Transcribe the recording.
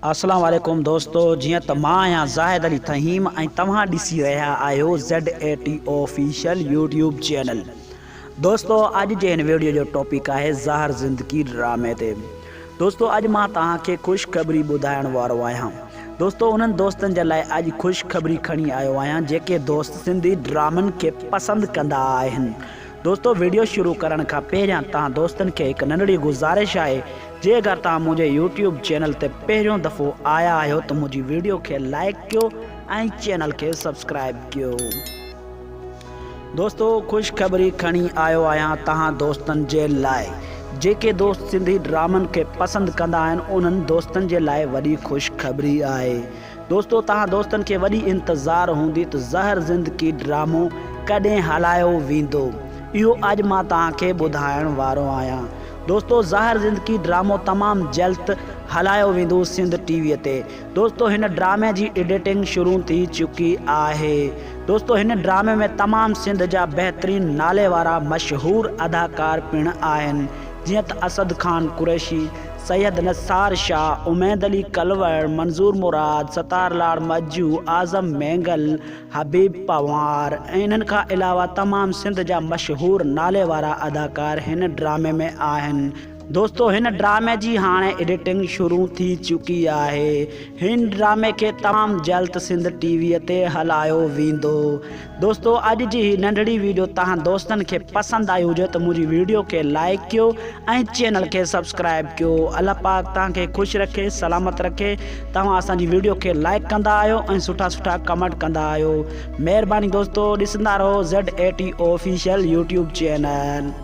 اسلام عليڪم دوستو جيئن ته مان آهيان زاهد علي ٿهيم ۽ توهان ڏسي رهيا آهيو Z A T official YouTube channel دوستو اڄ جي هن ويڊيو جو ٽاپڪ آهي زهر زندگي ڊرامي تي دوستو اڄ مان توهان کي خوشخبري ٻڌائڻ وارو آهيان دوستو انهن دوستن جي لاء اڄ خوشخبري کڻي آيو آهيان جيڪي دوست سنڌي ڊرامن کي پسند ڪندا آهن دوستو ويڊيو شروع ڪرڻ کان پهريان توهان دوستن کي هڪ ننڍڙي گذارش آهي جي اگر توهان منهنجي يوٽيوب چينل تي پهريون دفعو آيا آهيو ته منهنجي ويڊيو کي لائيڪ ڪيو ۽ چينل کي سبسڪرائيب ڪيو. دوستو خوشخبري کڻي آيو آهيان توهان دوستن جي لاء جيڪي دوست سنڌي ڊرامن کي پسند ڪندا آهن انهن دوستن جي لاء وڏي خوشخبري آهي دوستو توهان دوستن کي وڏي انتظار هوندي ته زهر زندگي ڊرامو ڪڏهن هلايو ويندو اهو اڄ مان توهان کي ٻڌائڻ وارو آهيان دوستو زهر زندگي ڊرامو تمام جلد هلايو ويندو سنڌ ٽي وي تي دوستو هن ڊرامي جي ايڊيٽنگ شروع ٿي چڪي آهي دوستو هن ڊرامي ۾ تمام سنڌ جا بهترين نالي وارا مشهور اداڪار پڻ آهن جيئن ته اسد خان قريشي، سيد نثار شاهه، اميد علي ڪلوڙ، منظور مراد، ستار لاڙ مجو، اعظم مينگل، حبيب پنهوار ۽ انهن کان علاوه تمام سنڌ جا مشهور نالي وارا اداڪار هن ڊرامي ۾ آهن. دوستو هن ڊرامي جي هاڻي ايڊيٽنگ شروع ٿي چڪي آهي. هن ڊرامي کي تمام جلد سنڌ ٽي وي تي هلايو ويندو. دوستو اڄ جي هي ننڍڙي ويڊيو توهان دوستن کي پسند آئي هجي ته منهنجي ويڊيو کي لائيڪ ڪيو ۽ چينل کي سبسڪرائيب ڪيو الله پاڪ توهان کي خوش رکي سلامت رکي توهان اسان جي ويڊيو کي لائيڪ ڪندا آهيو ۽ سٺا سٺا ڪمينٽ ڪندا آهيو مهرباني دوستو ڏسندا رهو Z A T official YouTube channel.